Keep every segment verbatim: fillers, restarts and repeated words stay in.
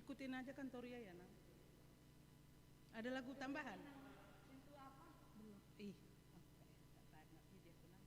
Ikutin aja Kantoria ya, Nang. Ada lagu tambahan? Belum. Ih, oke. Tak tanya, ide aku, Nang.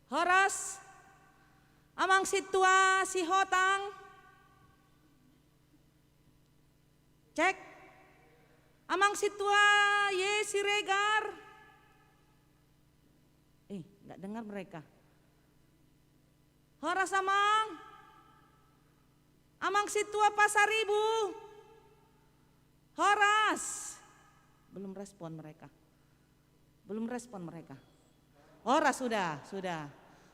Horas, Amang Sintua Sihotang. Cek. Amang Sintua Ye Siregar. Eh, nggak dengar mereka. Horas, Amang. Amang Sintua Pasaribu. Horas. Belum respon mereka. Belum respon mereka. Horas, sudah, sudah.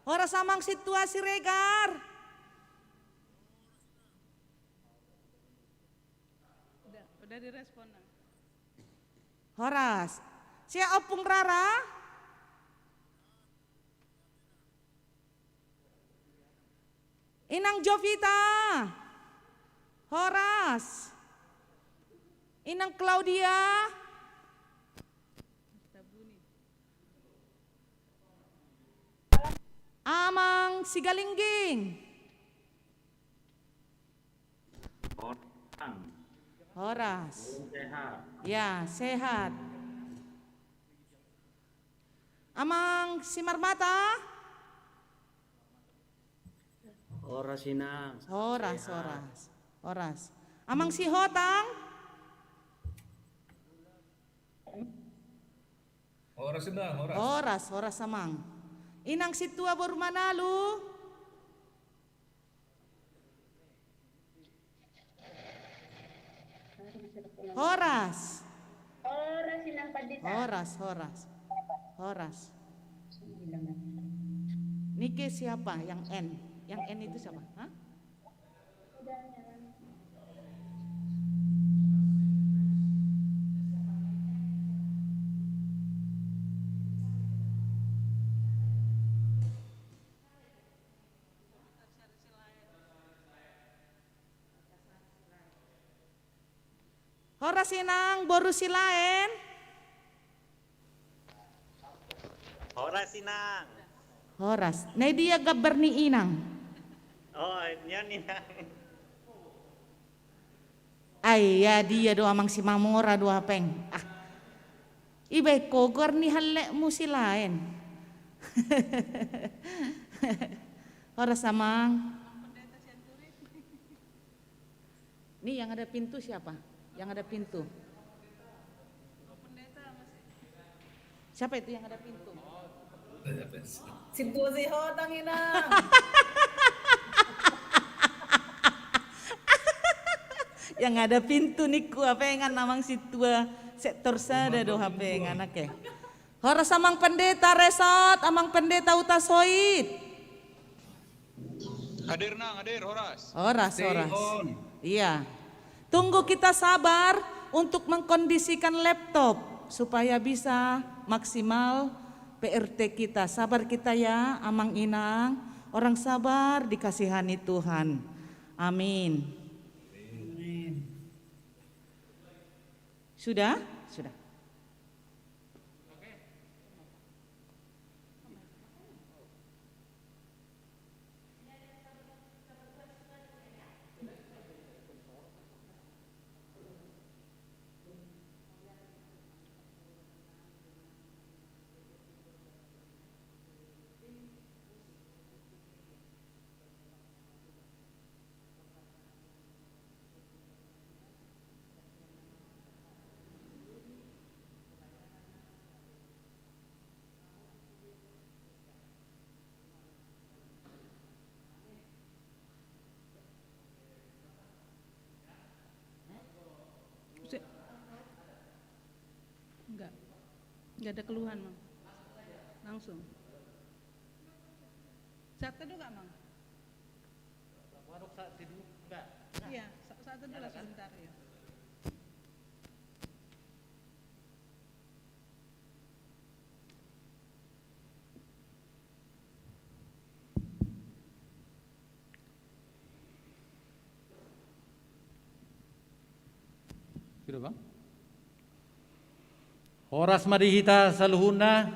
Horas amang sintua Siregar. Udah, udah direspon, Nang. Horas. Sia Ompung Rara. Inang Jovita. Horas. Inang Claudia. Amang Sigalingging. Horas. Sehat. Ya, sehat. Amang Simarmata? Horas, Inang. Horas, sehat. Horas. Horas. Amang Sihotang? Horas, Inang, horas. Horas, horas, Amang. Inang sintua boru Manalu? Horas. Horas, Inang Pandita. Horas, horas. Horas. Nike siapa yang N? Yang N itu siapa? Hah? Horas, Inang, boru Silaen. Horas, Inang. Horas. Na dia gambar ni Inang? Oh, nian, Inang. Ai, ia dia do Amang Simamora do hapeng. Ah. Ibaen ho goar ni hallekmu Silaen. Horas, Amang. Ni yang ada pintu siapa? Yang ada pintu. Siapa itu yang ada pintu? Sintua Sihotang, Inang. Yang ada pintu ningku hapengan, Amang sintua sektor sada do hapengan, oke. Horas Amang Pendeta Resot, Amang Pendeta Hutasoit. Hadir, Nang, hadir, horas. Horas, horas. Stay on. Iya. Tunggu, kita sabar untuk mengkondisikan laptop supaya bisa maksimal P R T kita. Sabar kita ya, Amang Inang. Orang sabar dikasihani Tuhan. Amin. Amin. Sudah? Sudah. Enggak. Enggak ada keluhan, Mang. Langsung. Saat teduh nggak, Mang? Iya, sa-, saat teduh lah sebentar, ya. Sudah, Bang? Horas ma di hita saluhutna,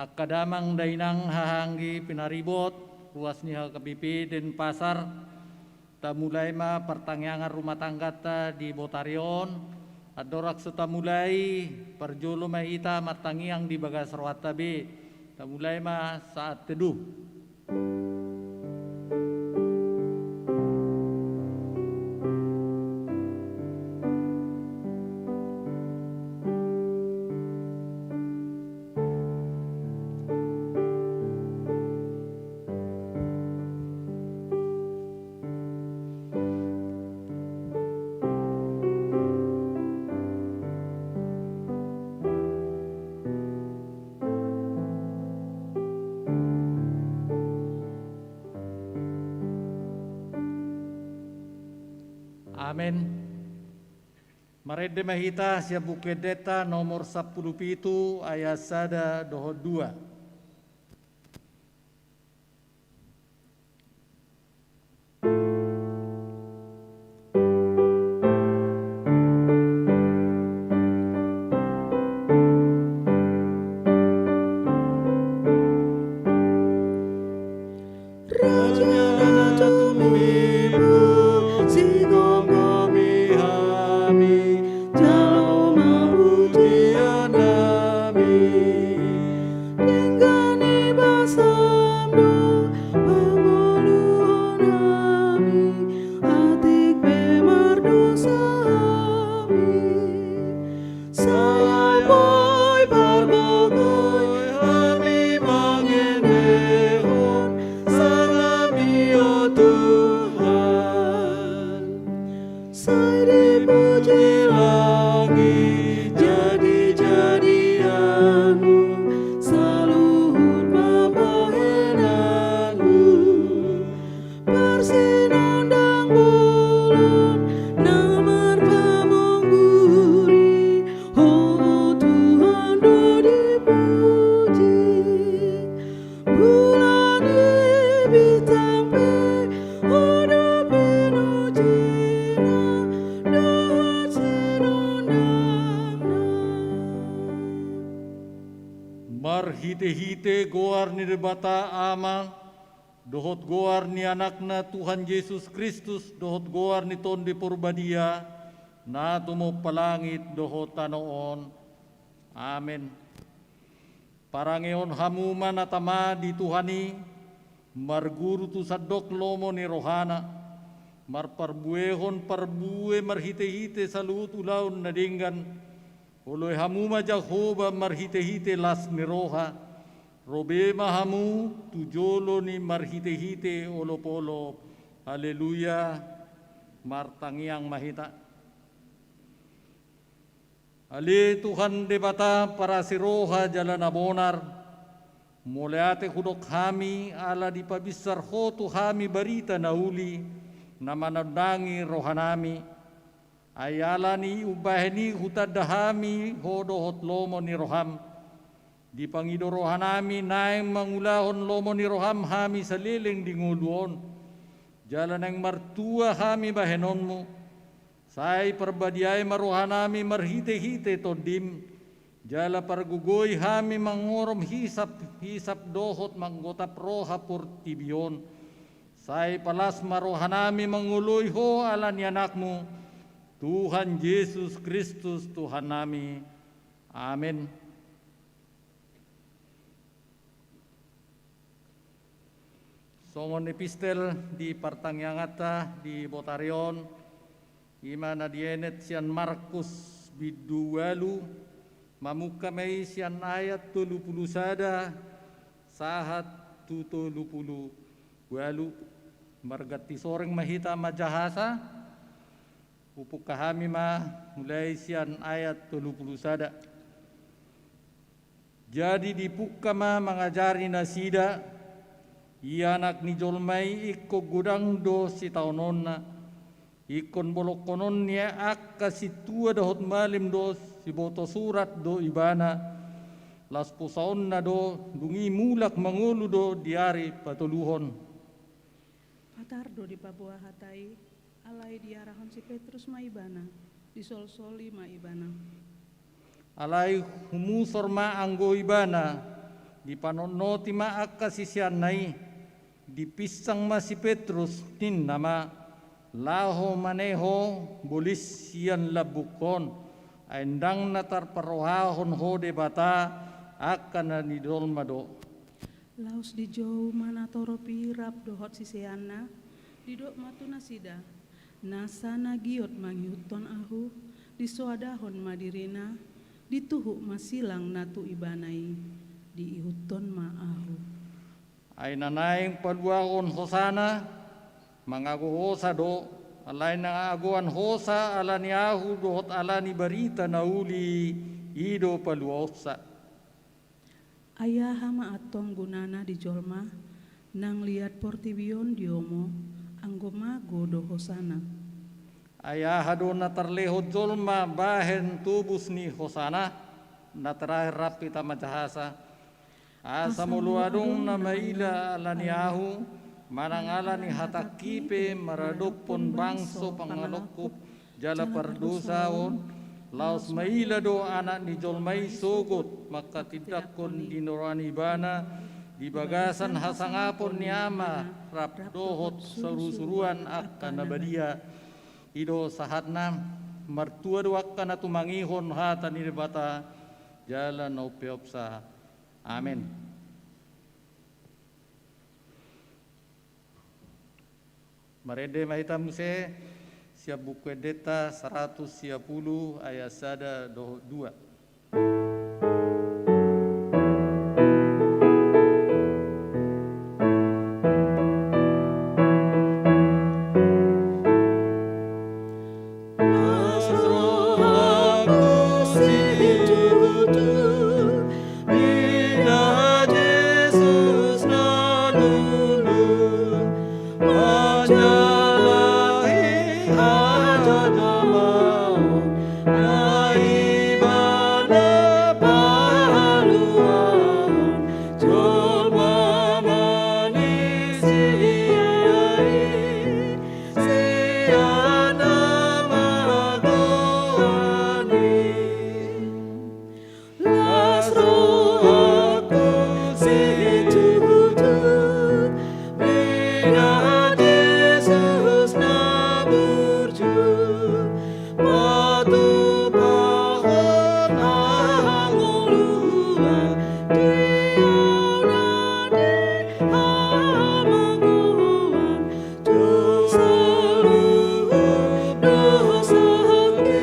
angka damang dainang hahaanggi pinaribot, ruas ni H K B P Denpasar, tamulai ma partangiangan rumah tanggata di botari on, andorang so tamulai, parjolo ma hita martangiang di bagas rohanta be, tamulai ma saat teduh. Amen. Marende ma hita sian Buku Endenta nomor sampulu pitu ayat sada dohot dua. Raja na tumimbo, sigomgomi hami, jalo ma pujiannami. Denggan ni basam do pangoluhon hami, atik pe mardosa hami. Sai boi pargogoi hami mangendehon salam i, o Tuhan. Sai dipuji langit jadi-jadianmu, saluhut pambahenanmu. Parsinondang bolon na marpamongguri, Ho Tuhan do dipuji. Bulan i bintang pe, Ho do pinojina dohot sinondangna. Marhite-hite goar ni Debata Ama, dohot goar ni Anakna Tuhan Jesus Kristus, dohot goar ni Tondi Porbadia, na tumompa langit dohot tano on. Amen. Parangehon hamu ma na tama di Tuhan i, marguru tu sandok lomo ni rohana, marparbuehon parbue marhite-hite saluhut ulaon na denggan. Oloi hamu ma Jahowa marhite-hite las ni roha, ro be ma hamu tu jolo ni marhite-hite olop-olop. Haleluya. Martangiang ma hita. Ale Tuhan Debata parasi roha jala na bonar, mauliate hudok hami ala dipabinsar Ho tu hami barita na uli, na manondangi rohanami. Ai ala ni umbahen i hutanda hami Ho dohot lomo ni roham. Dipangido rohanami naeng mangulahon lomo ni roham hami saleleng di ngolu on. Jala naeng martua hami bahenonmu. Sai parbadiai ma rohanami marhite-hite tondim. Jala pargogoi hami mangorom hisap-hisap dohot manggotap roha portibi on. Sai palas ma rohanami mangoloi Ho ala ni Anakmu, Tuhan Jesus Kristus Tuhannami. Amen. Songon epistel di partangianganta di botari on, i ma na dienet sian Markus bindu ualu, mamungka ma i sian ayat tolu pulu sada sahat tu tolu pulu ualu. Marganti soreng ma hita manjahasa. Hupungka hami ma mulai sian ayat tolu pulu sada. Jadi dipungka ma mangajari nasida, ia Anak ni jolma i ingkon godang do sitaononna, ingkon bolongkonon ni angka sintua dohot malim do, siboto surat do ibana, las pusaonna do, dung i mulak mangolu do di ari patoluhon. Patar do dipaboa hata i, alai diarahon si Petrus ma ibana, disolsoli ma ibana. Alai humusor ma anggo ibana, dipanotnoti ma angka siseanna i, dipinsang ma si Petrus, ninna ma, laho ma ne ho bolis sian lambungkon, ai ndang na tarparrohahon ho Debata angka na ni jolma do. Laos dijou ma natorop i rap dohot siseanna, didok ma tu nasida, nasa na giot mangihuthon ahu, disoadahon ma dirina, dituhuk ma silang na tu ibana i, diihuthon ma ahu. Ai na naeng paluahon hosana, mangago hosa do, alai na agoan hosa ala ni ahu dohot ala ni barita na uli i do paluahonsa. Ai aha ma antong gunana di jolma, nang liat portibi on diomo, anggo mago do hosana? Ai aha do na tarlehon jolma bahen tobus ni hosana, na terakhir rap hita manjahasa. Asa molo adong na maila ala ni ahu, manang ala ni hatangki pe maradophon bangso pangalongkup jala pardosaon, laos maila do Anak ni jolma i sogot manghatindanghon di roha ni Ibana, di bagasan hasangapon ni Ama, rap dohot sarusuruan angka na badia. I do sahatna. Martua do angka na tumangihon hata ni Debata, jala na umpeopsa. Amen. Marende ma hita muse, sian Buku Endenta saratus sia pulu ayat sada dohot dua. Las rohangku situtu mengabdi Jesus na burju, patupahon hangoluan di au na di hamagoan, tu saluhut dosangki.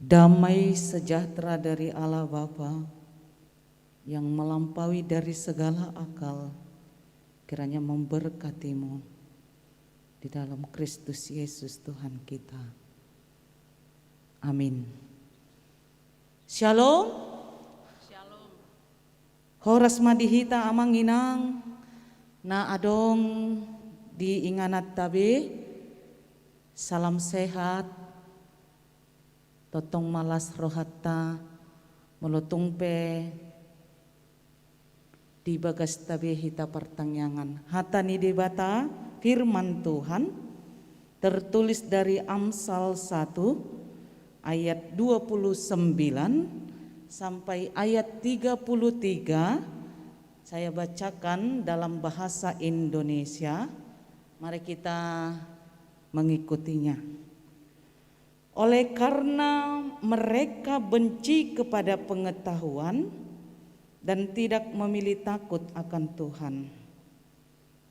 Damai sejahtera dari Allah Bapa yang melampaui dari segala akal, kiranya memberkatimu di dalam Kristus Yesus Tuhan kita. Amin. Shalom. Shalom. Horas ma di hita amang inang na adong di ingananta be. Salam sehat. Tongtong ma las rohanta molo tung pe di bagasta be hita partangiangan. Hata ni Debata, firman Tuhan, tertulis dari Amsal satu ayat dua puluh sembilan sampai ayat tiga puluh tiga. Saya bacakan dalam bahasa Indonesia. Mari kita mengikutinya. Oleh karena mereka benci kepada pengetahuan dan tidak memilih takut akan Tuhan,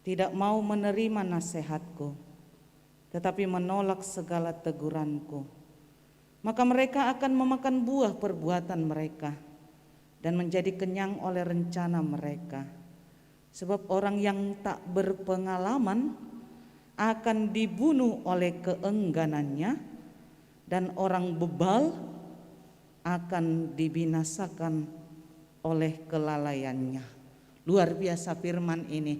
tidak mau menerima nasihat-Ku, tetapi menolak segala teguran-Ku, maka mereka akan memakan buah perbuatan mereka dan menjadi kenyang oleh rencana mereka. Sebab orang yang tak berpengalaman akan dibunuh oleh keengganannya, dan orang bebal akan dibinasakan oleh kelalaiannya. Luar biasa firman ini.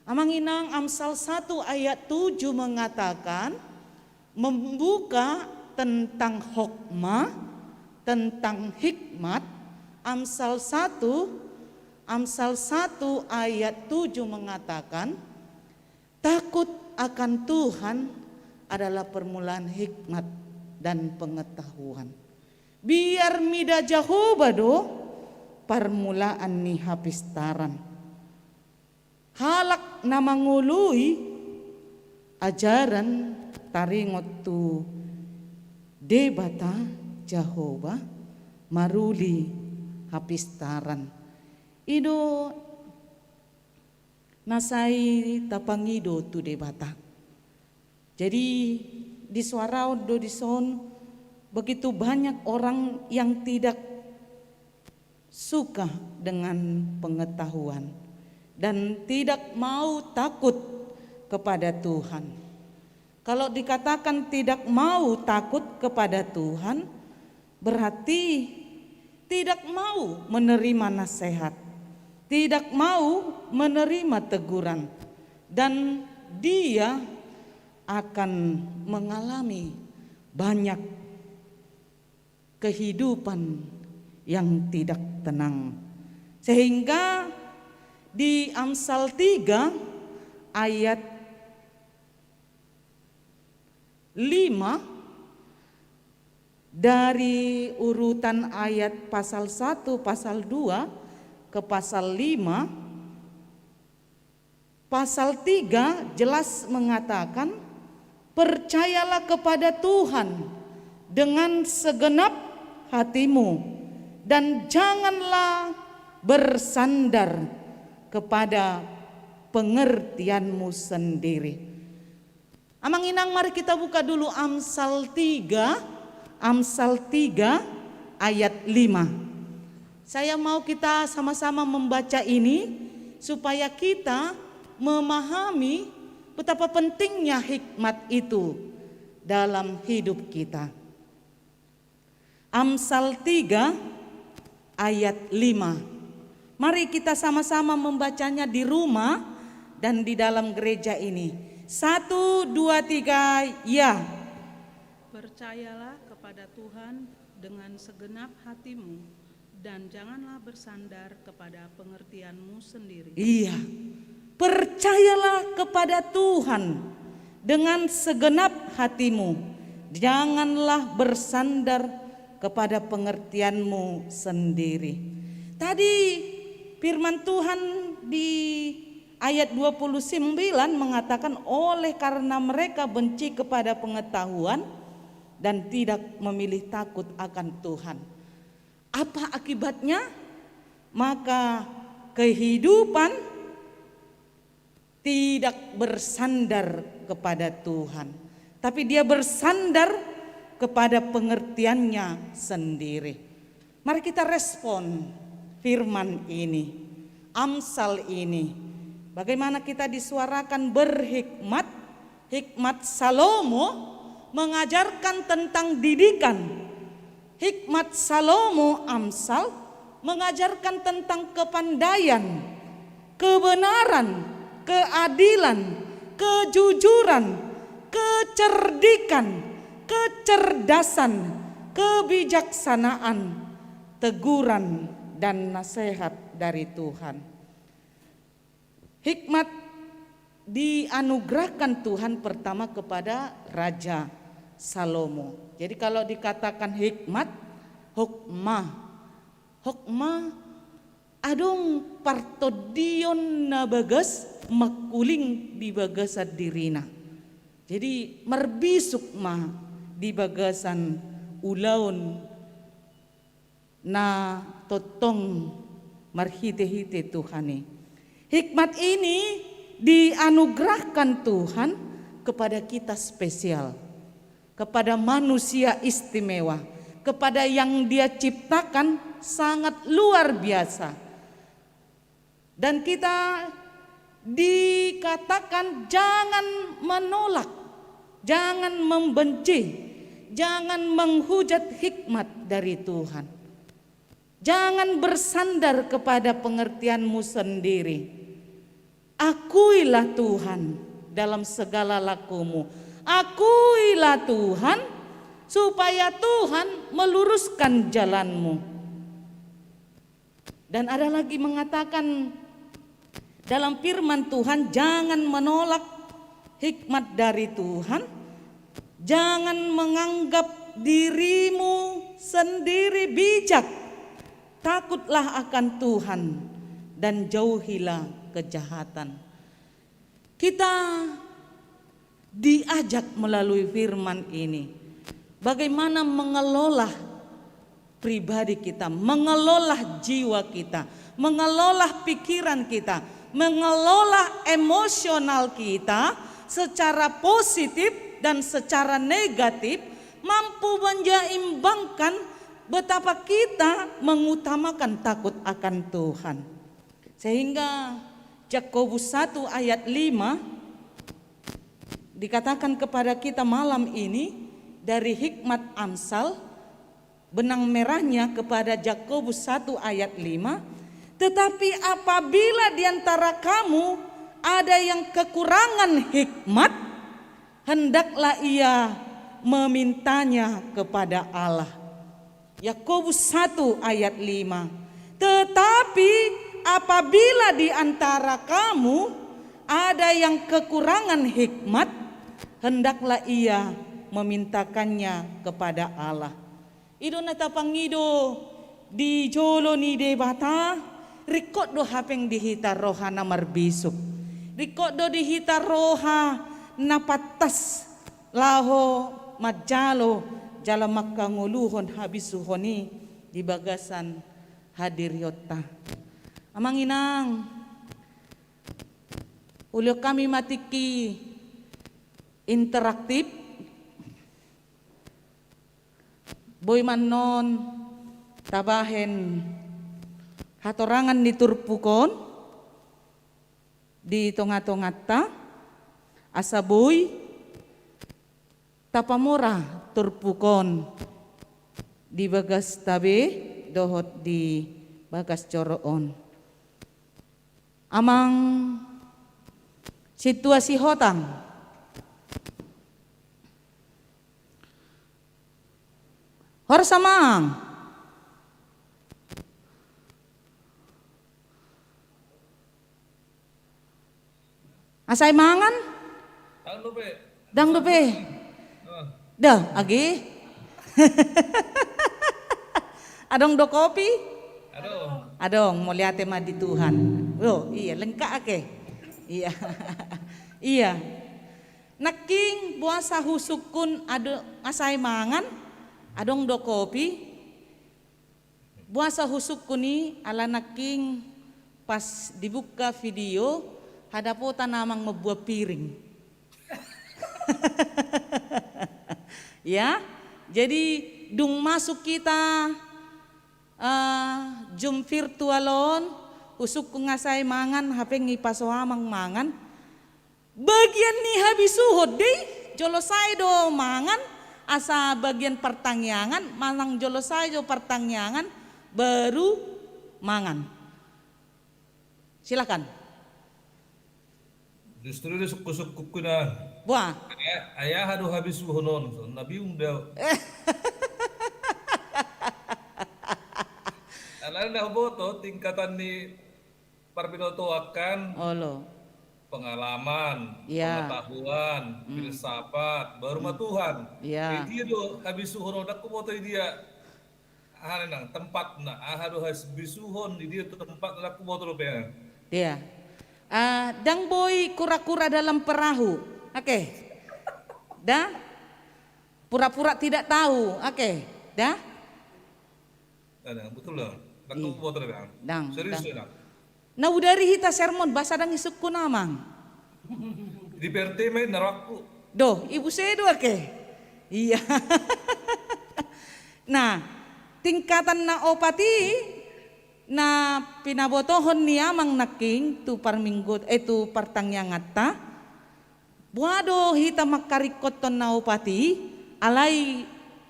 Amang inang, Amsal satu ayat tujuh mengatakan, membuka tentang hokmah, tentang hikmat, Amsal satu, Amsal satu ayat tujuh mengatakan, takut akan Tuhan adalah permulaan hikmat dan pengetahuan. Biar mida Jahowa do parmulaan ni hapistaran. Halak na mangoloi ajaran taringot tu Debata Jahowa maruli hapistaran. I do na sai tapangido tu Debata. Jadi, di suara on do dison, begitu banyak orang yang tidak suka dengan pengetahuan dan tidak mau takut kepada Tuhan. Kalau dikatakan tidak mau takut kepada Tuhan, Berarti tidak mau menerima nasihat, tidak mau menerima teguran, dan dia akan mengalami banyak kehidupan yang tidak tenang. Sehingga di Amsal tiga ayat lima, dari urutan ayat pasal satu, pasal dua, ke pasal lima, pasal tiga jelas mengatakan, "Percayalah kepada Tuhan dengan segenap hatimu, dan janganlah bersandar kepada pengertianmu sendiri." Amang inang, mari kita buka dulu Amsal tiga, Amsal tiga ayat lima. Saya mau kita sama-sama membaca ini supaya kita memahami betapa pentingnya hikmat itu dalam hidup kita. Amsal tiga ayat lima. Mari kita sama-sama membacanya di rumah dan di dalam gereja ini. Satu, dua, tiga, ya. Percayalah kepada Tuhan dengan segenap hatimu, dan janganlah bersandar kepada pengertianmu sendiri. Iya. Percayalah kepada Tuhan dengan segenap hatimu. Janganlah bersandar kepada pengertianmu sendiri. Tadi firman Tuhan di ayat dua puluh sembilan mengatakan, "Oleh karena mereka benci kepada pengetahuan dan tidak memilih takut akan Tuhan." Apa akibatnya? Maka kehidupan tidak bersandar kepada Tuhan, tapi dia bersandar kepada pengertiannya sendiri. Mari kita respon firman ini, Amsal ini. Bagaimana kita disuarakan berhikmat, hikmat Salomo mengajarkan tentang didikan. Hikmat Salomo, Amsal, mengajarkan tentang kepandaian, kebenaran, keadilan, kejujuran, kecerdikan, kecerdasan, kebijaksanaan, teguran, dan nasihat dari Tuhan. Hikmat dianugerahkan Tuhan pertama kepada Raja Salomo. Jadi, kalau dikatakan hikmat, hokmah. Hokmah adong partondion na bagas mangkuling di bagasan dirina. Jadi, marbisuk ma di bagasan ulaon na tongtong marhite-hite Tuhan i. Hikmat ini dianugerahkan Tuhan kepada kita spesial, kepada manusia istimewa, kepada yang Dia ciptakan sangat luar biasa. Dan kita dikatakan jangan menolak, jangan membenci, jangan menghujat hikmat dari Tuhan. Jangan bersandar kepada pengertianmu sendiri. Akuilah Tuhan dalam segala lakumu. Akuilah Tuhan, supaya Tuhan meluruskan jalanmu. Dan ada lagi mengatakan dalam firman Tuhan, jangan menolak hikmat dari Tuhan, jangan menganggap dirimu sendiri bijak. Takutlah akan Tuhan dan jauhilah kejahatan. Kita diajak melalui firman ini bagaimana mengelola pribadi kita, mengelola jiwa kita, mengelola pikiran kita, mengelola emosional kita secara positif dan secara negatif, mampu menyeimbangkan betapa kita mengutamakan takut akan Tuhan. Sehingga Yakobus satu ayat lima dikatakan kepada kita malam ini dari hikmat Amsal, benang merahnya kepada Jakobus satu ayat lima, "Tetapi apabila di antara kamu ada yang kekurangan hikmat, hendaklah ia memintanya kepada Allah." Yakobus satu ayat lima, "Tetapi apabila di antara kamu ada yang kekurangan hikmat, hendaklah ia memintakannya kepada Allah." I do na tapangido di jolo ni Debata, ringkot do hape di hita roha na marbisuk. Ringkot do di hita roha na pantas laho manjalo jala mangkangoluhon habisuhon i di bagasan hadirionta. Amang inang, ulihon hami ma tingki interaktif. Boi ma annon tabahen hatorangan ni turpuk on di tongatonganta, asa boi tapamora turpuk on di bagasta be dohot di bagas joro on. Amang Sintua Sihotang. Horas, Amang. Asa i mangan? Ndang dope. Ndang dope. Ah. Dah, age. Adong do kopi? Adong. Adong, mauliate ma di Tuhan. Oh, iya, lengkap ake. Iya. Iya. Nangkin boasa husungkun ado-, asa i mangan, adong do kopi. Boasa husungkun i, ala nangkin pas dibuka video, hadapotan amang mambuat piring. Ya, jadi dung masuk hita, eh, Zoom virtual on, husungkun asa i mangan, hape i pas amang mangan. Bagian ni habisuhon do i, jolo sae do mangan, asa bagian partangiangan, manang jolo sae do partangiangan, baru mangan. Silakan. Justru do sungkun-sungkunku na. Boa. Ai, ai aha do habisuhon on, so na bingung do au. Alana na huboto tingkatan ni parbinotoan kan. Olo. Pengalaman, iya, pengetahuan, hmm, filsafat, baru ma, hmm, Tuhan. Iya. Di dia do habisuhon on, ndang huboto di dia. Aha nang tempatna, aha do habisuhon, di dia tempatna, ndang huboto dope. Iya. Ah, ndang boi kura-kura dalam perahu. Oke. Dah? Pura-pura tidak tahu. Oke. Dah? Ndang, betul lah. Ndang, iya, huboto dope. Ndang, serius ndang. Na hudari hita sermon, boasa ndang isungkun amang? Di P R T ma i na rohangku. Do, i buse do ake. Iya. Nah, tingkatan na opat i, na pinabotohon ni amang nangkin tu parminggu, eh, tu partangianganta. Boha do hita mangkaringkothon na opat i, alai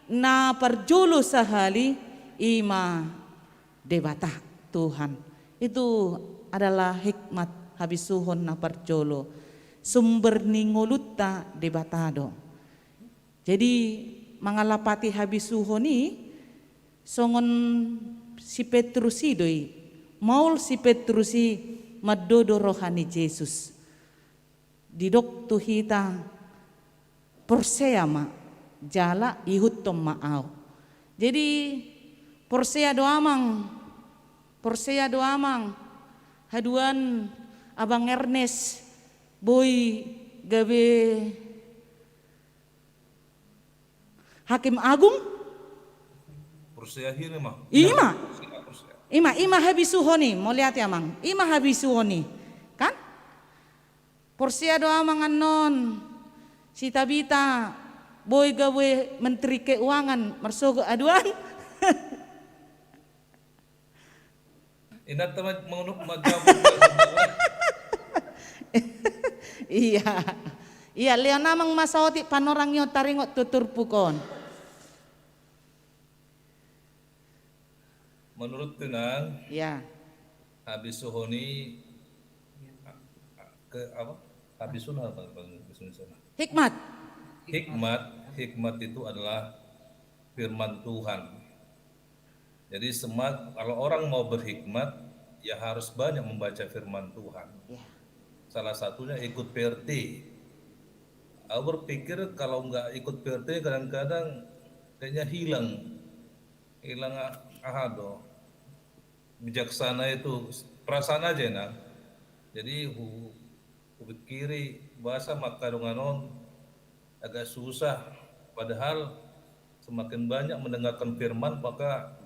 na parjolo sahali i ma Debata, Tuhan. Itu adalah hikmat habisuhon na parjolo. Sumber ni ngolunta Debata do. Jadi, mangalapati habisuhon i, songon si Petrus i do i. Maol si Petrus i mandodo roha ni Jesus. Didok tu hita, porsea ma, jala ihuthon ma au. Jadi, porsea do amang, porsea do amang, haduan Abang Ernest, boi gabe Hakim Agung? Porsea hira ma. Ima. Porsea, porsea. Ima, ima habisuhon i, mauliate amang. Ima habisuhon i. Kan? Porsea do amang annon. Si Tabita, boi gabe Menteri Keuangan, marsogot aduan. Inanta ma-, mangunuk ma jawab. Iya. Iya, lehon amang ma saotik panorang i on taringot tu turpuk on. Menurut tu nang, ya, habisuhon i, ke, apa? Habisuhon apa bahasa Indonesia? Hikmat. Hikmat, hikmat itu adalah firman Tuhan. Jadi semak, kalau orang mau berhikmat, ya harus banyak membaca firman Tuhan. Ya. Salah satunya ikut P R T. Aku berpikir kalau nggak ikut P R T kadang-kadang kayaknya hilang. Hilang a-, aha do. Bijaksana itu perasaan aja, nah. Jadi hu-, hupikiri bahasa maka dongan on agak susah. Padahal semakin banyak mendengarkan firman, maka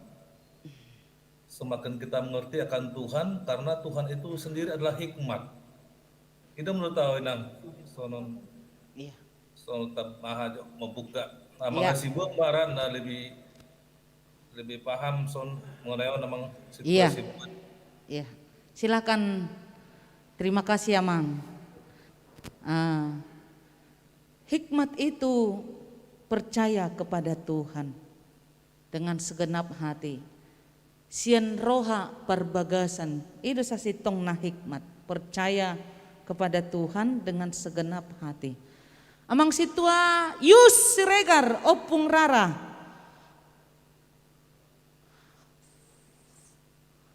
semakin kita mengerti akan Tuhan, karena Tuhan itu sendiri adalah hikmat. Kita menurut tahu, Inang, sonon. Iya. Sonon tab-, aha, jo, membuka. Nah, iya. Makasih buat Mbak Ran, nah, lebih, lebih paham son mengenai on, memang, iya, situasi. Iya. Silakan. Terima kasih, Amang. Ah, hikmat itu percaya kepada Tuhan dengan segenap hati. Sian roha parbagasan, i do sasintongna hikmat, percaya kepada Tuhan dengan segenap hati. Amang Sintua Yus Siregar, Ompung Rara.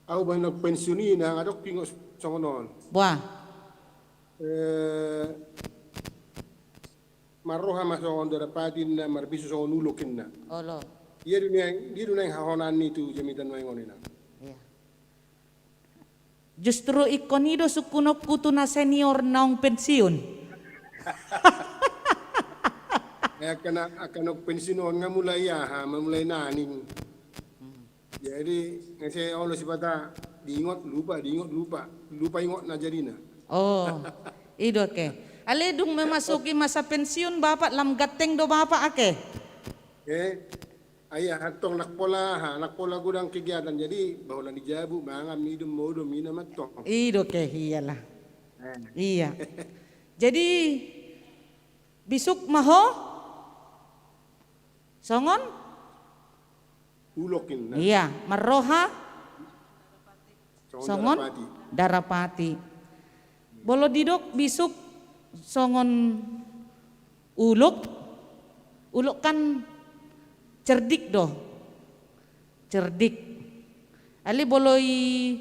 Au bahen pensiun i na adong ingot songon on. Buah. Eh, marroha ma songon darapati ninna, marbisuk songon ulok ninna. Olo. Dia do nuaeng, dia do nuaeng hahonaan ni tu jamita nuaeng on, Inang. Iya. Justru ingkon i do sungkunonku tu na senior naung pensiun. Eh, angka na, angka naung pensiun on nga mulai aha, ma mulai naning. Hmm. Jadi, nang sai olo sipata diingot lupa, diingot lupa, lupa ingotna jadina. Oh, i do ake. Alai dung memasuki masa pensiun Bapak, lam ganteng do Bapak ake. Eh, ai aha tong, ndang pola aha, ndang pola godang kegiatan, jadi bahulani jabu, mangan, minum, modom, i nama tong. I do ake, iyalah. Eh. Iya. Jadi, bisuk ma ho? Songon? Ulok ninna. Iya, marroha songon, songon darapati. Darapati. Molo didok bisuk songon ulok, ulok kan cerdik do. Cerdik. Alai molo i,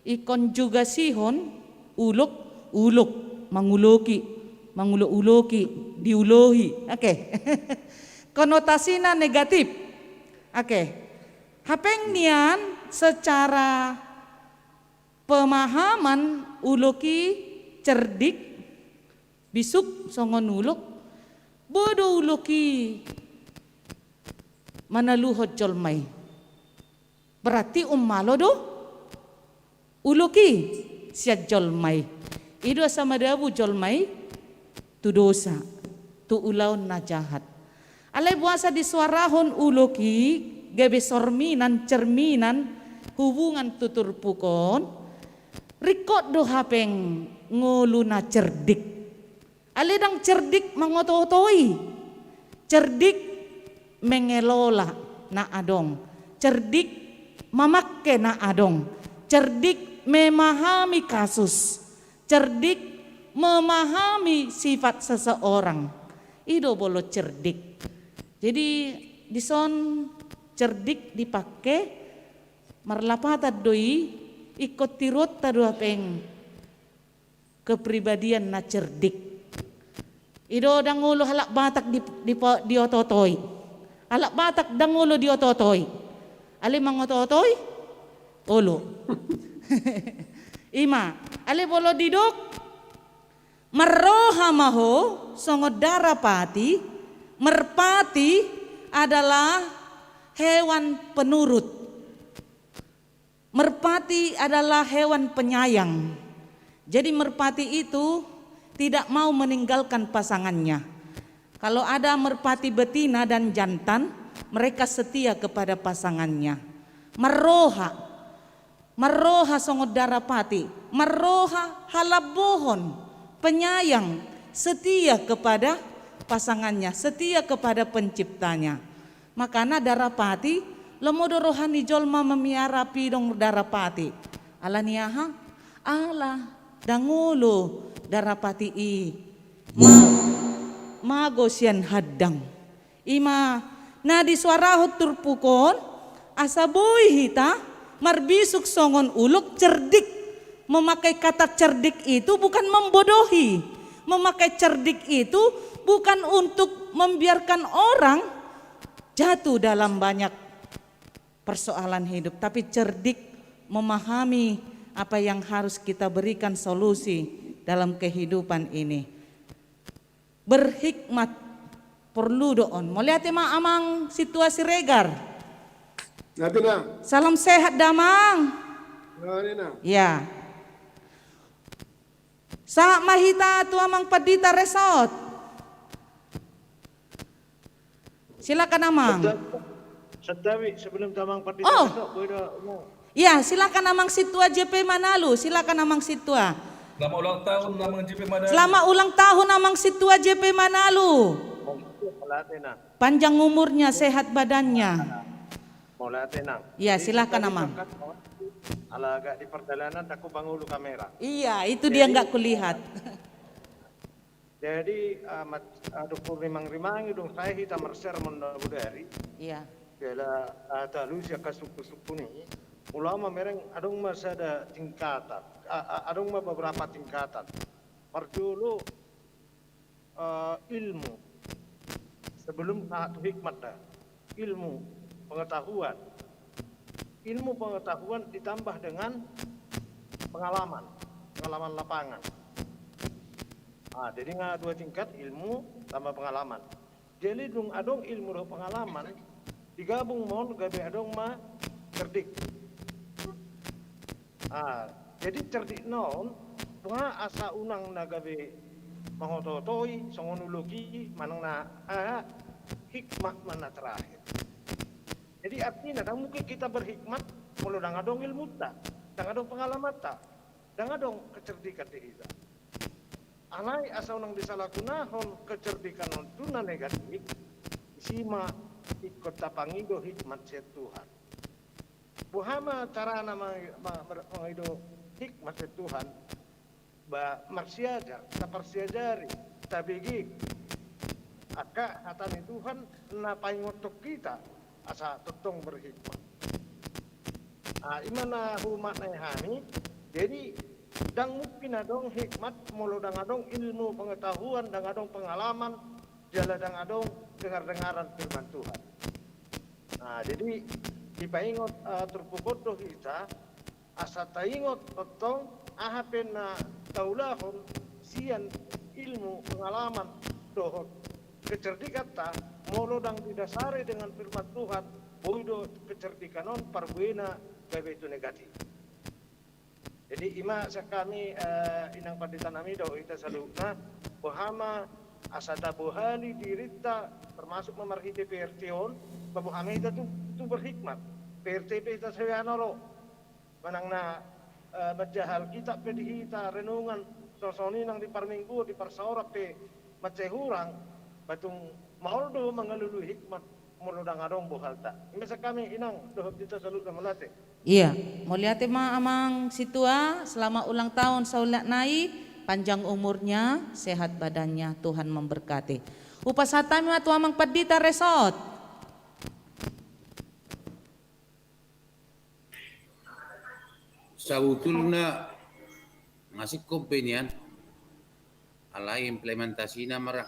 ikonjugasihon, ulok, ulok, manguloki, mangulok-uloki, diulohi. Oke. Konotasina negatif. Oke. Hape nian secara pemahaman ulok i cerdik, bisuk songon ulok, boi do ulok i manaluhon jolma i. Berarti ummalo do ulok i sian jolma i. I do asa madabu jolma i tu dosa, tu ulaon na jahat. Alai boasa disoarahon ulok i gabe sorminan, cerminan hubungan tu turpuk on? Ringkot do hape ngolu na cerdik. Alai ndang cerdik mangoto-otoi. Cerdik mengelola na adong. Cerdik mamangke na adong. Cerdik memahami kasus. Cerdik memahami sifat seseorang. I do molo cerdik. Jadi, dison cerdik dipangke marlapatan do i, ingkon tiruonta do hape kepribadian na cerdik. I do ndang olo halak Batak di, di, dioto-otoi. Halak Batak ndang olo dioto-otoi. Alai mangoto-otoi? Olo. I ma, alai molo didok, marroha ma ho songon darapati, merpati adalah hewan penurut. Merpati adalah hewan penyayang. Jadi merpati itu tidak mau meninggalkan pasangannya. Kalau ada merpati betina dan jantan, mereka setia kepada pasangannya. Marroha, marroha songon darapati, marroha halambohon, penyayang, setia kepada pasangannya, setia kepada penciptanya. Makana darapati Lomo do roha ni jolma mamiara pidong darapati. Ala ni aha? Ala ndang olo darapati i ma-, mago sian handang. I ma na disuarahon turpuk on, asa boi hita marbisuk songon ulok cerdik. Memakai kata cerdik itu bukan membodohi. Memakai cerdik itu bukan untuk membiarkan orang jatuh dalam banyak persoalan hidup, tapi cerdik memahami apa yang harus kita berikan solusi dalam kehidupan ini. Berhikmat porlu do on. Mauliate ma Amang Sintua Siregar. Salam sehat da Amang. Ya. Sahat ma hita tu Amang Pandita Resort. Silakan Amang. Santabi, sebelum tu Amang Pandita Resort, boi do. Iya, silakan Amang Sintua J P Manalu, silakan Amang Sintua. Selamat ulang tahun Amang Sintua J P Manalu. Panjang umurnya, sehat badannya. Mauliate Nang. Iya, silakan Amang. Ala agak di perjalanan, aku bangulu kamera. Iya, itu dia nggak kulihat. Jadi, amat, adong rimang-rimangi dung sae hita marsermon na bodari. Iya. Jala, ah, talu sian suku-suku ni. Molo au mamereng adong ma sada tingkatan. A-, a-, adong ma beberapa tingkatan. Parjolo, eh, ilmu. Sebelum sahat tu hikmat da. Ilmu, pengetahuan. Ilmu pengetahuan ditambah dengan pengalaman, pengalaman lapangan. Ah, jadi nga dua tingkat, ilmu tambah pengalaman. Jadi dung adong ilmu dohot pengalaman, digabung ma on gabe adong ma cerdik. Ah, jadi cerdikna on, boha asa unang na gabe mangoto-otoi, songon ulok i, manang na, ah, hikmat ma na terakhir. Jadi artina, ndang mungkin kita berhikmat, molo ndang adong ilmunta, ndang adong pengalamanta, ndang adong kecerdikan di hita. Alai asa unang disalahgunahon kecerdikan on tu na negatif, disi ma ingkon tapangido hikmat sian Tuhan. Boha ma carana ma-, ma-, ma-, mangido hikmat sian Tuhan? Ba, marsiajar, taparsiajari, tabege. Angka hata ni Tuhan na paingothon hita, asa tongtong berhikmat. Ah, i ma na humaknai hami, jadi ndang mungkin adong hikmat, molo ndang adong ilmu pengetahuan, ndang adong pengalaman, jala ndang adong dengar-dengaran firman Tuhan. Nah, jadi dipaingot, eh, turpuk on do hita, asa taingot tongtong aha pe na taulahon sian ilmu, pengalaman, dohot kecerdikanta, molo ndang didasari dengan firman Tuhan, boi do kecerdikan on parbuena gabe tu negatif. Jadi i ma sian hami, eh, inang pandita nami dohot hita saluhutna, boha ma asa tabohali dirinta, termasuk ma marhite P R T on, ba boha ma hita tu, tu berhikmat. P R T pe hita sabian olo. Manang na, eh, manjaha Alkitab pe di hita, renungan, songon i nang di parmingguon, di parsaoran pe mansai hurang, ba tung maol do mangalului hikmat, molo ndang adong bohalta. I ma sian hami inang, dohot hita saluhutna, mauliate. Iya, mauliate ma Amang Sintua, selamat ulang tahun saulak nai, panjang umurnya, sehat badannya, Tuhan memberkati. Hupasahat hami ma tu Amang Pandita Resort. Sabotulna nga singkop be nian, alai implementasina ma ra.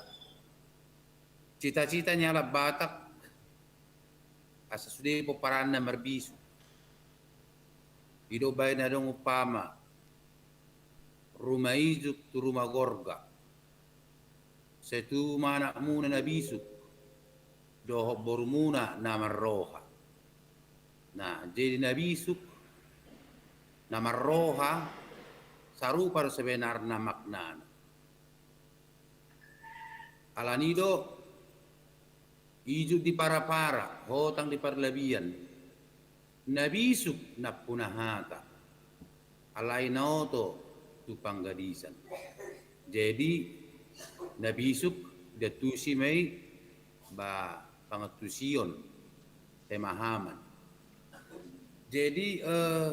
Cita-cita ni halak Batak asa sude pomparanna marbisuk. I do baen adong umpama, ruma ijuk tu ruma gorga. Sai tubu ma anakmuna na bisuk, dohot borumuna na marroha. Nah, jadi na bisuk, na marroha, sarupa do sebenarna maknana. Alani do, ijuk di para-para, hotang di parlabian, na bisuk nampuna hata, alai na oto tu panggadisan. Jadi, na bisuk diantusi ma i, ba, pangantusion, pemahaman. Jadi, eh,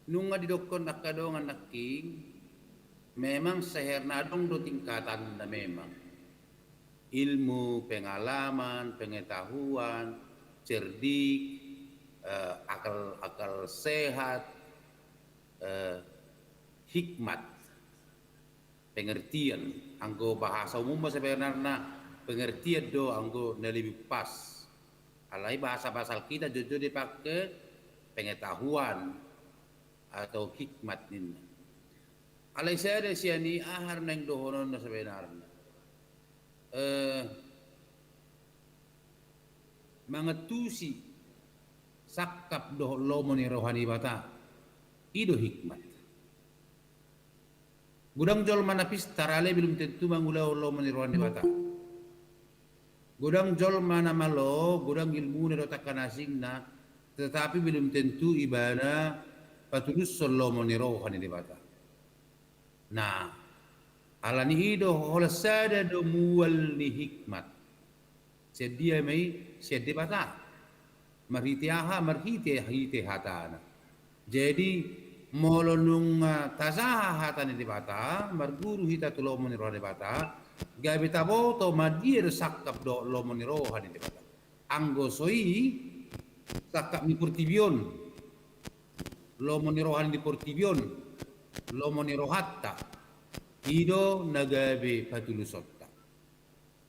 nunga didokkon angka dongan nangkin, memang sebenarna adong do tingkatanna memang. Ilmu, pengalaman, pengetahuan, cerdik, eh, akal, akal sehat, eh, hikmat, pengertian. Anggo bahasa umum ma sebenarna pengertian do anggo na lebih pas. Alai bahasa-bahasa Alkitab jotjot dipake pengetahuan atau hikmat ninna. Alai sada sian i aha naeng dohononna sebenarna. Eh, mangantusi sangkap dohot lomo ni roha ni Debata. I do hikmat. Godang jolma na pistar alai belum tentu mangulahon lomo ni roha ni Debata. Godang jolma na malo, godang ilmuna dohot angka na asingna, tetapi belum tentu ibana patulushon lomo ni roha ni Debata. Nah, alani i do holan sada do mual ni hikmat. Sian dia ma i? Sian Debata. Marhite aha? Marhite, hite hatana. Jadi, molo nunga tajaha hata ni Debata, marguru hita tu lomo ni roha ni Debata, gabe taboto ma dia do sangkap dohot lomo ni roha ni Debata. Anggo so i, sangkap ni portibi on, lomo ni roha ni portibi on, lomo ni rohanta, i do na gabe patulushonta.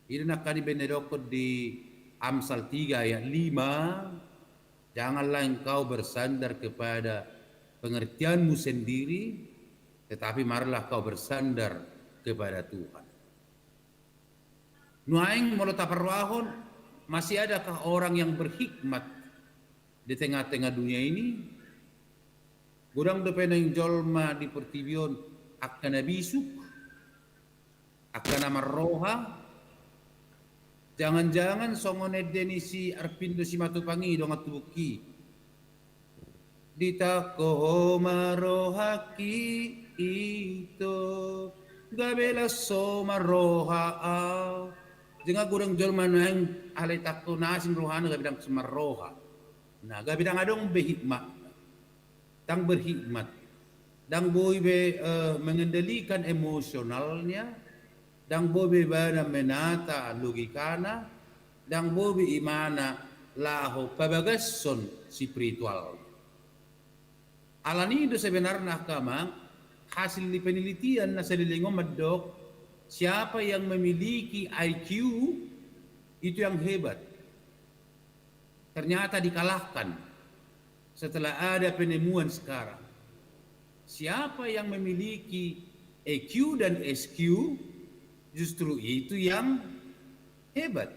I do nangkin baen na didokkon di Amsal tiga ayat lima, "Janganlah engkau bersandar kepada pengertianmu sendiri, tetapi marilah kau bersandar kepada Tuhan." Nuaeng molo taparrohahon, masih adakah orang yang berhikmat di tengah-tengah dunia ini? Godang dope naeng jolma di portibi on angka na bisuk, angka na marroha? Jangan-jangan songon ende ni si Arpindo Simatupang i dongan tubungki. Ditangko ho ma rohangki, ito, gabe las ho marroha au. Jala godang jolma naeng alai tangko na asing rohana gabe ndang marroha. Nah, gabe ndang adong be hikmat. Ndang berhikmat. Ndang boi be, eh, mengendalikan emosionalnya, ndang boi be ibana menata logikana, ndang boi be ibana laho pabagashon spiritual. Alani i do sebenarna angka amang, hasil ni penelitian na saleleng on mandok, siapa yang memiliki I Q itu yang hebat. Ternyata dikalahkan setelah ada penemuan sekarang. Siapa yang memiliki E Q dan S Q, justru itu yang hebat.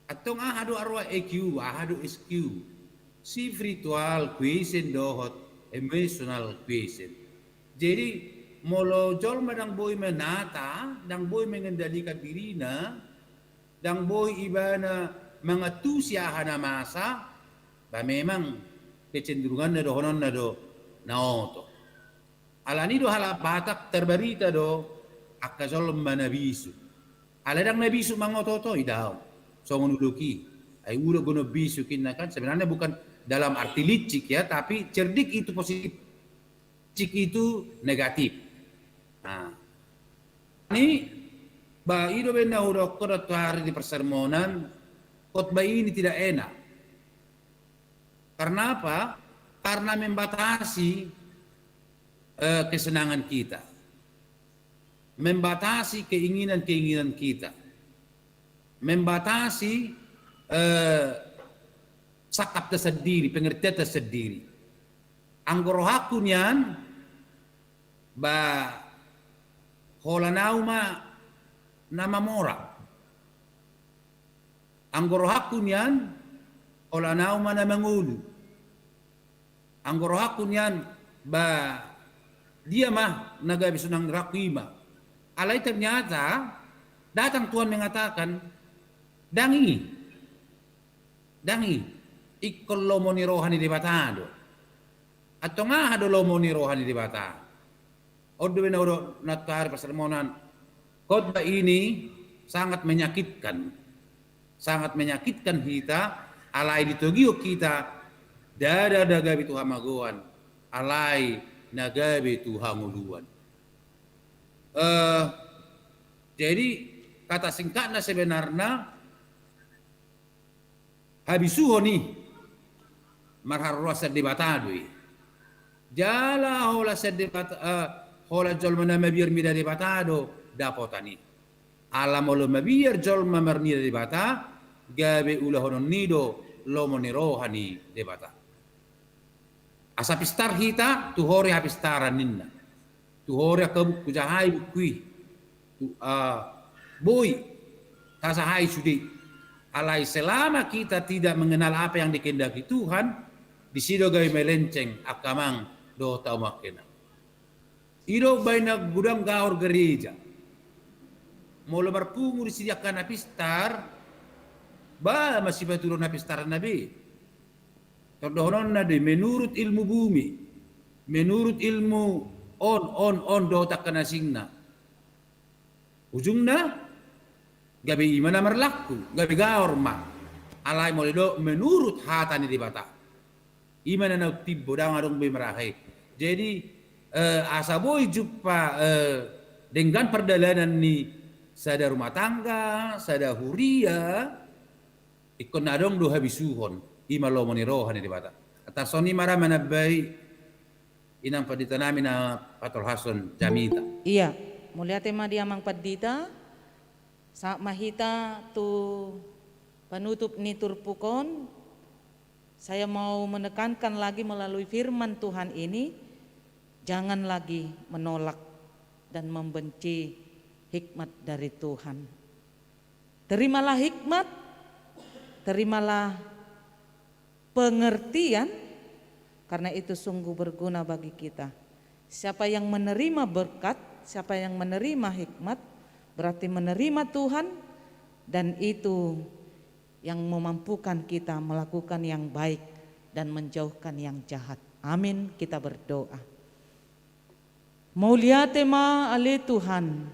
Antong aha do arua E Q, aha do S Q? Spiritual quotient dohot emotional quotient. Jadi, molo jolma ndang boi menata, ndang boi mengendalikan dirina, ndang boi ibana mangantusi aha na masa, ba memang kecenderunganna dohononna do na oto. Alani do halak Batak tarbarita do angka jolma na bisuk. Alai ndang na bisuk mangoto-oto i daong. Songon ulok i. Ai ulok do na bisuk inna kan. Sebenarnya bukan dalam arti licik ya, tapi cerdik itu positif. Licik itu negatif. Nah. Ni, ba, i do baen na hudokkon tu ari di persermonan, khotbah ini tidak enak. Karena apa? Karena membatasi, eh, kesenangan kita. Membatasi keinginan-keinginan kita. Membatasi, eh, sangkapta sandiri, pengertianta sandiri. Anggo rohangku nian, ba, holan au ma na mamora. Anggo rohangku nian, holan au ma na mangolu. Anggo rohangku nian, ba, dia ma na gabe sonang ni rohangku i ma. Alai ternyata datang Tuhan mengatakan, ndang i. Ndang i. Ingkon lomo ni roha ni Debata do. Antong aha do lomo ni roha ni Debata? On do baen na hudok na tu ari persermonan. Khotbah ini sangat menyakitkan. Sangat menyakitkan hita, alai ditogihon hita Ndada na gabe tu hamagoan, alai na gabe tu hangoluan. Eh, jadi, kata singkatna sebenarna, habisuhon i marharoan sian Debata do i. Jala holan sian Debata, eh, holan jolma na mabiar mida Debata do dapotan i. Ala molo mabiar jolma marnida Debata, gabe ulahononna i do lomo ni roha ni Debata. Asa pistar hita, tu ho do hapistaran ninna. Tu ho do angka buku, jahai buku i. Tu, ah, boi, tajahai sude. Alai selama kita tidak mengenal apa yang dikehendaki Tuhan, disi do gabe melenceng angka amang dohot hamu angka inang. I do umbahen na godang gaor gereja. Molo marpungu disi angka na pistar, ba masipatudu na pistarna be. Tondohononna do i, menurut ilmu bumi, menurut ilmu on, on, on, dohot angka na asingna. Ujungna, gabe i ma na marlaku, gabe gaor ma. Alai molo do menurut hata ni Debata. I ma na naung timbo, ndang adong be marahe. Jadi, eh, asa boi jumpa, eh, denggan pardalanan ni sada rumah tangga, sada huria, ingkon adong do habisuhon, i ma lomo ni roha ni Debata. Antar songon i ma ra manambai inang pandita nami na patolhashon jamita. Ia, mauliate ma di amang pandita, sahat ma hita tu panutup ni turpuk on, saya mau menekankan lagi melalui firman Tuhan ini, jangan lagi menolak dan membenci hikmat dari Tuhan. Terimalah hikmat, terimalah pengertian, karena itu sungguh berguna bagi kita. Siapa yang menerima berkat, siapa yang menerima hikmat, berarti menerima Tuhan, dan itu yang memampukan kita melakukan yang baik dan menjauhkan yang jahat. Amin. Kita berdoa. Mauliate ma ale Tuhan,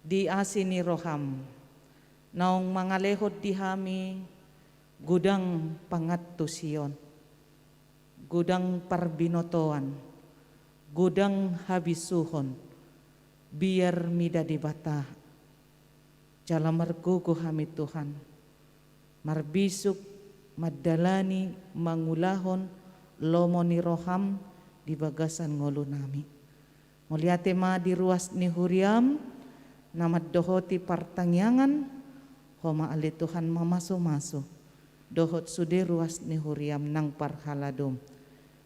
di asi ni roham, naung mangalehon di hami godang pangantusion, godang parbinotoan, godang habisuhon, biar mida Debata. Jala margogo hami Tuhan, marbisuk, mandalani, mangulahon lomo ni roham di bagasan ngolunami. Mauliate ma di ruas ni huriam, na mandohoti partangiangan, ho ma ale Tuhan mamasumasu dohot sude ruas ni huriam nang parhaladom.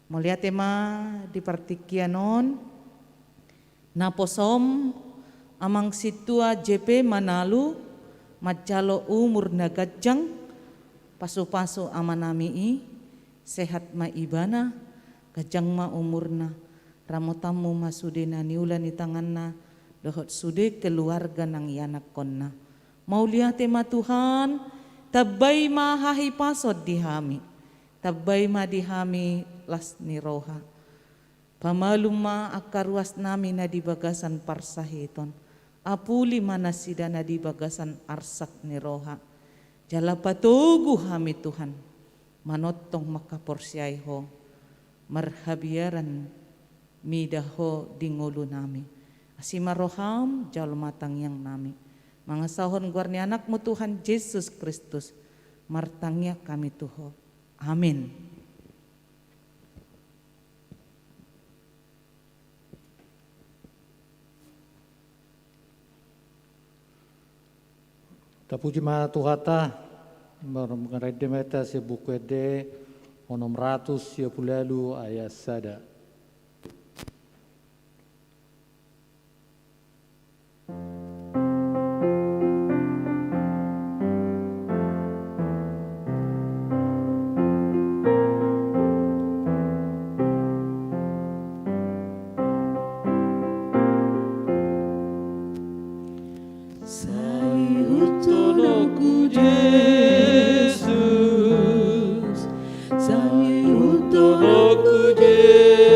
Mauliate ma di partingkian on, naposom amang sintua J P Manalu, manjalo umur na ganjang, pasupasu amanami i, sehat ma ibana, ganjang ma umurna, ramotanmu ma sude na niula ni tanganna, dohot sude keluarga nang ianakkonna. Mauliate ma Tuhan, tambai ma hahipason di hami, tambai ma di hami las ni roha. Pamalum ma angka ruasnami na di bagasan parsahiton, apuli ma nasida na di bagasan arsak ni roha. Jala patogu hami Tuhan, manongtong mangkaporseai Ho, marhabiaran mida Ho di ngolunami. Asi ma roham, jalo ma tangiangnami. Mangasahon goar ni Anakmu Tuhan Jesus Kristus, martangiang hami tu Ho. Amin. Tapuji ma Tuhanta, marende ma hita sian Buku Ende onom ratus sia pulu ualu ayat sada. Sai hutononku Jesus, sai hutononku Jesus.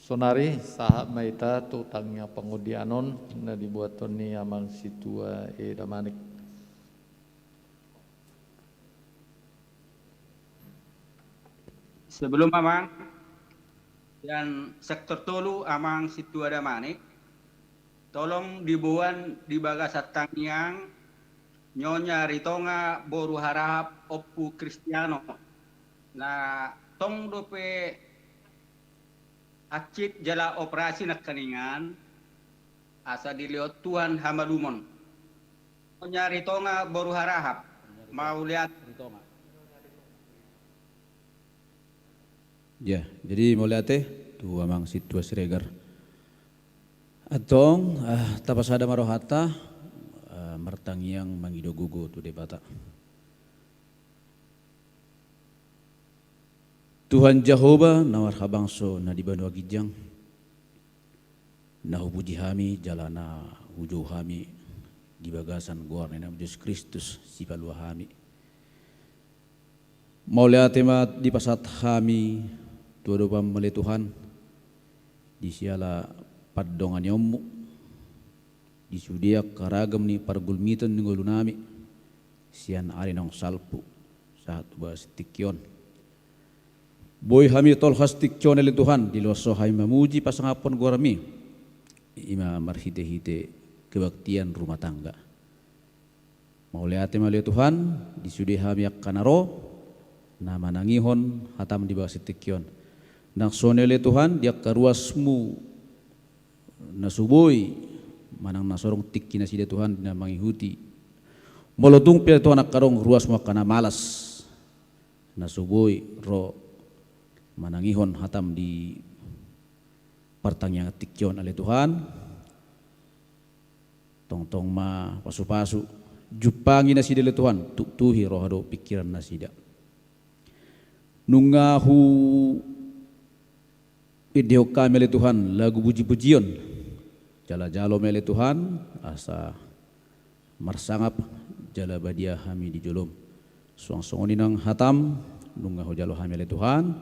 Sonari sahat ma hita tu tangiang pangondianon na dibuathon ni amang sintua i Damanik. Sebelum amang, dan sektor tolu amang sintua Damanik, tolong diboan di bagasan tangiang Nyonya Ritonga boru Harahap Ompu Kristiano. Na tong dope hansit jala operasi nangkiningan, asa dilehon Tuhan hamalumon. Nyonya Ritonga boru Harahap. Mauliate. Ya, jadi mauliate tu amang sintua Siregar. Antong, ah, tapasada ma rohanta, ah, martangiang mangido gogo tu Debata. Tuhan Jahowa na marhabangso na di banua ginjang, na hupuji hami jala na hujou hami di bagasan goar ni Anakmu Jesus Kristus, Sipalua hami. Mauliate ma dipasahat hami tu adopanMu ale Tuhan, di siala pandonganionMu, di sude angka ragam ni pargulmiton ni ngolunami, sian ari naung salpu, sahat tu bagasan tingki on. Boi hami tolhas tingki on ale Tuhan, dilehon Ho hami mamuji pasangaphon goarMi, i ma marhitehite kebaktian rumah tangga. Mauliate ma ale Tuhan, di sude hami angka na ro, na manangihon hataM di bagasan tingki on. Nang songon i ale Tuhan, di angka ruasMu na so boi, manang na so adong tingki nasida Tuhan, di na mangihuti. Molo tung pe Tuhan angka adong ruasMu angka na malas, na so boi ro manangihon hataM di partangiangan tingki on ale Tuhan. Tongtong ma pasupasu, jumpangi nasida ale Tuhan, tuktuhi roha dohot pingkiran nasida. Nunga huendehon hami ale Tuhan lagu pujipujion, jala jalo ma ale Tuhan, asa marsangap jala badia hami di joloM. Suang songon i nang hataM, nunga hujalo hami ale Tuhan,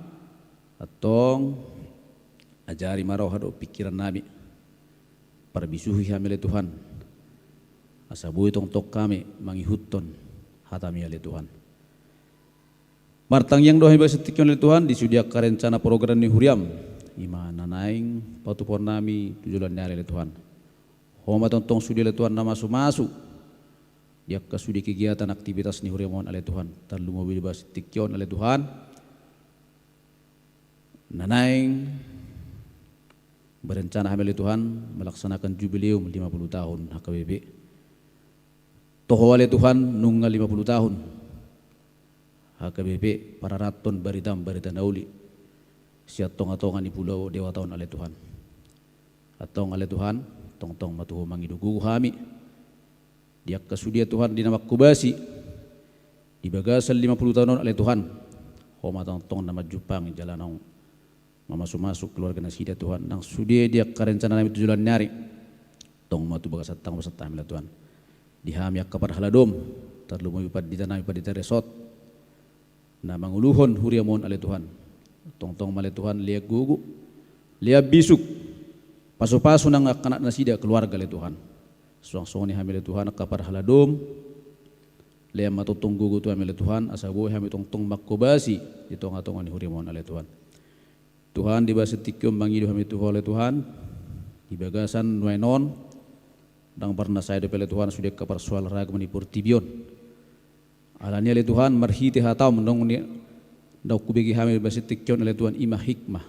antong ajari ma roha dohot pingkirannami. Parbisuhi hami ale Tuhan, asa boi tongtong hami mangihuthon hataMi ale Tuhan. Martangiang do hami bagasan tingki on ale Tuhan, di sude angka rencana program ni huriaM, i ma na naeng patupaonnami tu joloan ni ari ale Tuhan. Ho ma tongtong sude ale Tuhan na mamasumasu di angka sude kegiatan aktivitas ni huriaM on ale Tuhan, tarlumobi di bagasan tingki on ale Tuhan. Na naeng berencana hami ale Tuhan melaksanakan jubileum lima puluh tahun H K B P. Toho ale Tuhan, nunga lima puluh tahun H K B P pararathon baritaM, barita na uli sian tongatonga ni pulo dewata on ale Tuhan. Antong ale Tuhan, tongtong ma tu Ho mangido gogo hami. Di angka sude Tuhan di na manghobasi di bagasan lima puluh tahun on ale Tuhan, Ho ma tongtong na manjumpangi jala naung mamasumasu keluarga nasida Tuhan. Nang sude di angka rencananami tu joloan ni ari, tong ma tu bagasan tangan pasahat hami ale Tuhan. Di hami angka parhaladoM, tarlumobi panditanami, pandita resort na manguluhon huriaM on ale Tuhan. Tongtong ma ale Tuhan, lean gogo, lean bisuk, pasupasu nang angka anak nasida keluarga ale Tuhan. Suang songon i hami ale Tuhan angka parhaladoM, lean ma tongtong gogo tu hami ale Tuhan, asa boi hami tongtong manghobasi di tongatonga ni huriaM on ale Tuhan. Tuhan, di bagasan tingki on mangido hami tu Ho ale Tuhan, di bagasan nuaeng on, ndang parna sae dope ale Tuhan sude angka parsoal ragam ni portibi on. Alani i ale Tuhan, marhite hataM naung ni, naung hubege hami di bagasan tingki on ale Tuhan, i ma hikmah.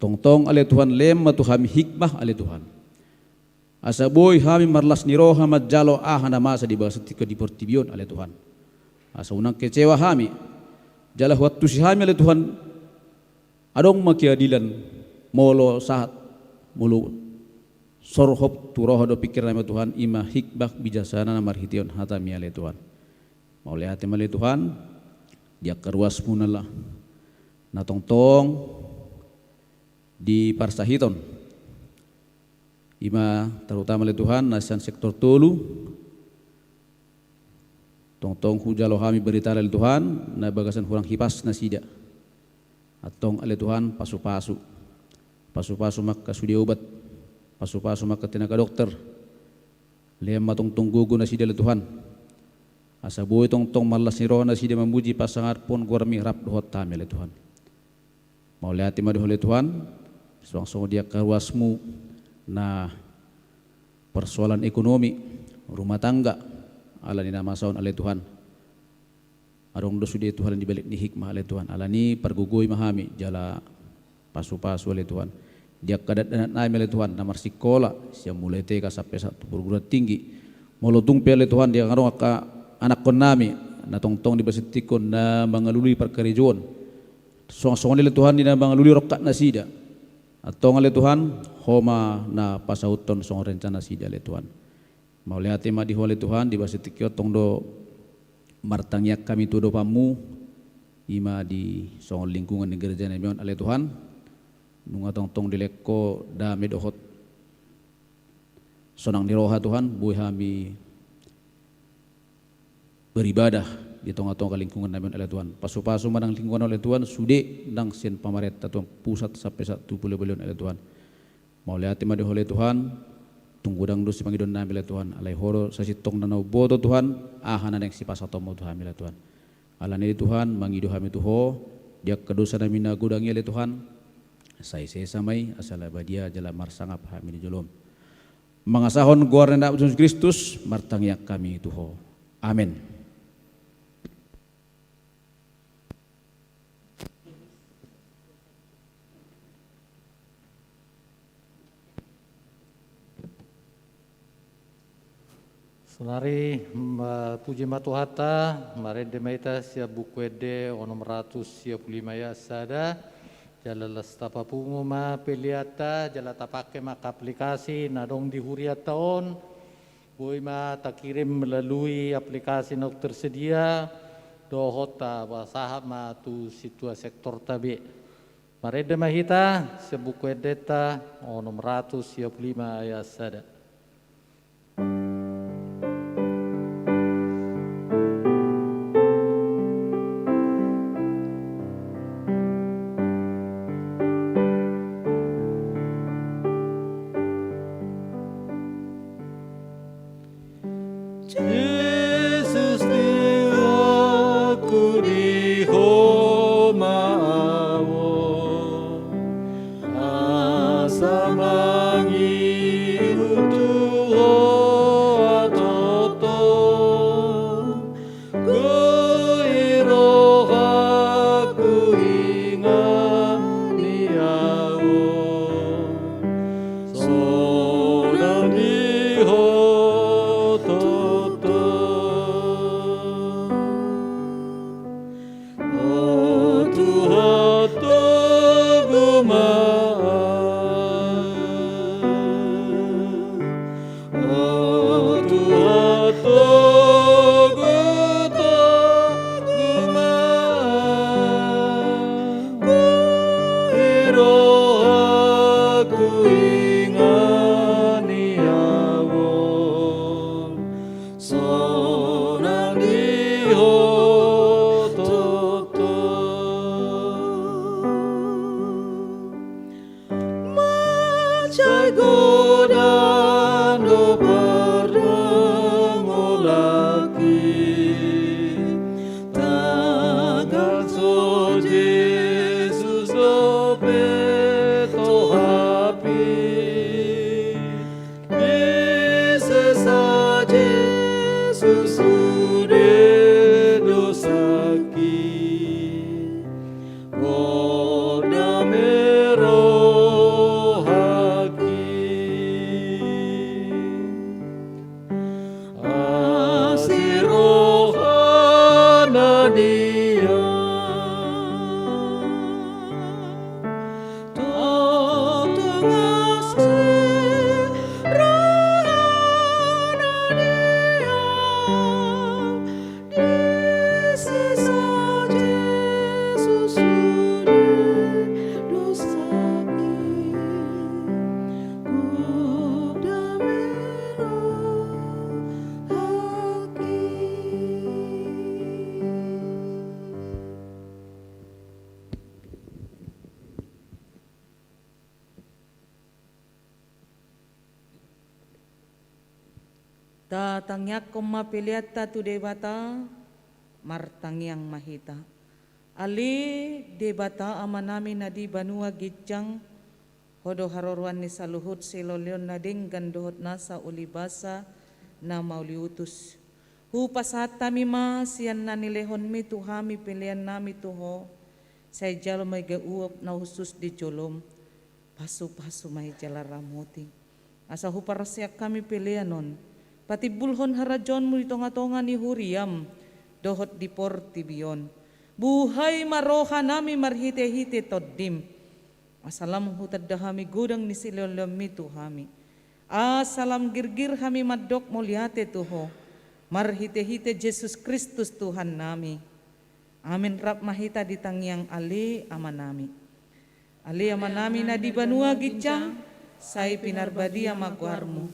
Tongtong ale Tuhan, lean ma tu hami hikmah ale Tuhan, asa boi hami marlas ni roha manjalo aha na masa di bagasan tingki on di portibi on ale Tuhan. Asa unang kecewa hami, jala huantusi hami ale Tuhan, adong ma keadilan, molo sahat, molo sorhop tu roha dohot pingkirannami Tuhan, i ma hikmah bijaksana na marhitehon hataMi ale Tuhan. Mauliate ma ale Tuhan, di angka ruasMu na la, na tongtong di parsahiton. I ma terutama ale Tuhan, na sian sektor tolu, tongtong hujalo hami berita ale Tuhan, na bagasan hurang hipas nasida. Antong ale Tuhan, pasupasu. Pasu-pasu ma angka sude obat, pasu-pasu ma angka tenaga dokter. Lehon ma tongtong gogo nasida ale Tuhan, asa boi tongtong marlas ni roha nasida mamuji pasangaphon goarMi rap dohot hami ale Tuhan. Mauliate ma di Ho ale Tuhan, suang songon i di angka ruasMu na persoalan ekonomi, rumah tangga, ala ni na masa on ale Tuhan. Adong do sude Tuhan di balik ni hikmah ale Tuhan. Alani i pargogoi ma hami jala pasu-pasu ale Tuhan. Di angka dakdanak nami ale Tuhan na marsikola, sian mulai T K sampe sahat tu perguruan tinggi. Molo tung pe ale Tuhan di angka adong angka anakkon nami na tongtong di bagasan tingki on na mangalului parkarejoon. Suang songon i ale Tuhan di na mangalului rongkap nasida. Antong ale Tuhan, Ho ma na pasauthon songon rencana nasida ale Tuhan. Mauliate ma di Ho ale Tuhan, di bagasan tingki on tong do martangiang hami tu adopanMu, i ma di songon lingkungan ni gereja nami on ale Tuhan. Nunga tongtong dilehon Ho dame dohot sonang ni roha Tuhan, boi hami beribadah di tonga-tonga lingkungan nami on ale Tuhan. Pasu-pasu ma nang lingkungan ale Tuhan, sude nang sian pamarenta Tuhan, pusat sampe sahat tu bole-bole on ale Tuhan. Mauliate ma di Ho ale Tuhan, tung godang do sipangidoan nami ale Tuhan, alai Ho do sasintongna na umboto Tuhan, aha na naeng sipasahatonMu tu hami ale Tuhan. Alani i Tuhan, mangido hami tu Ho, di angka dosa nami na godang i ale Tuhan, sai sesa ma i, asa badia jala marsangap hami di joloM. Mangasahon goar ni AnakMu Jesus Kristus, martangiang hami tu Ho. Amen. Saonari, ma-, puji ma Tuhanta, marende ma hita sian Buku Ende onom ratus sia pulu lima ayat sada, jala laos tapapungu ma peleanta, jala tapangke ma angka aplikasi na adong di hurianta on, boi ma takirim melalui aplikasi na tersedia, dohot tapasahat ma tu sintua sektorta be. Marende ma hita, sian Buku Endenta, onom ratus sia pulu lima ayat sada. Jesus, di rohangku di Ho ma ahu on, asa mangihuthon Ho hatop on. Gori rohangku, ingot ni ahu on, sonang di Ho tongtong. O Tuhan, togu ma ahu. O Tuhan, togu, togu ma ahu. Gori rohangku, ingot ni ahu on, sonang di Ho tongtong. Mansai godang do pardengolangki, tagan so Jesus dope tohapki. Disesa Jesus sude dosangki, ro dame rohangki. Asi rohana dia. Tatangiangkon ma peleanta tu Debata. Martangiang ma hita. Ale Debata Amanami na di banua ginjang, Ho do haroroan ni saluhut silehonlehon na denggan dohot nasa uli basa na mauliutus. Hupasahat hami ma sian na nilehonMi tu hami peleannami tu Ho. Sai jalo ma i gabe uap na hushus di joloM. Pasupasu ma i jala ramoti. Asa huparsian hami pelean on, patimbulhon harajaonMu di tongatonga ni huriaM dohot di portibi on. Buhai ma rohanami marhitehite TondiM. Asa lam hutanda hami godang ni silehonlehonMi tu hami. Asa lam girgir hami mandok mauliate tu Ho, marhitehite Jesus Kristus Tuhannami. Amen. Rap ma hita di tangiang Ale Amanami. Ale Amanami na di banua ginjang, sai pinarbadia ma goarMu,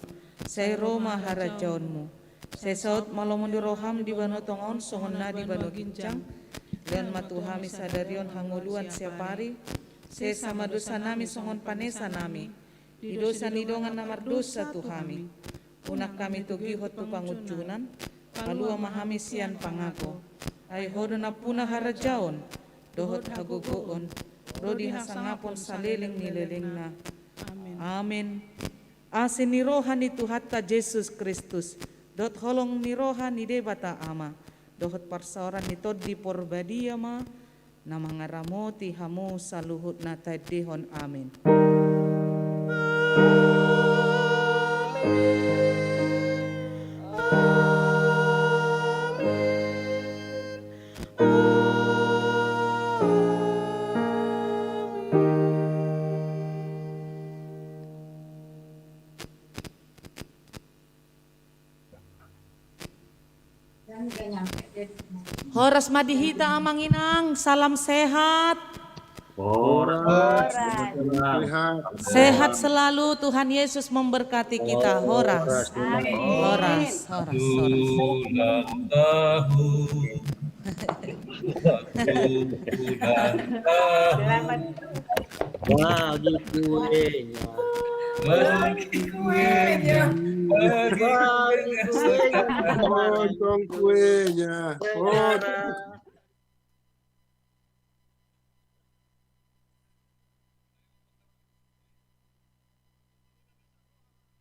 sai ro ma harajaonMu, sai saut ma lomo ni rohaM di banua tonga on songon na di banua ginjang. Lehon ma tu hami sadari on hangoluan siapari, sesa ma dosanami songon panesanami di dosa ni dongan na mardosa tu hami. Unang hami togihon tu pangunjunan, palua ma hami sian pangago. Ai Ho do nampuna harajaon, dohot hagogoon, ro di hasangapon saleleng ni lelengna. Amen. Asi ni roha ni Tuhanta Jesus Kristus, dohot holong ni roha ni Debata Ama, dohot parsaoran ni Tondi Porbadia ma, na mangaramoti hamu saluhutna. Taendehon amen. Horas ma di hita amang inang, salam sehat. Horas. Sehat selalu, Tuhan Yesus memberkati kita. Horas. Horas, horas, horas. Bagi kuenya. Bagi kuenya. Bagi kuenya. Potong kuenya. Potong.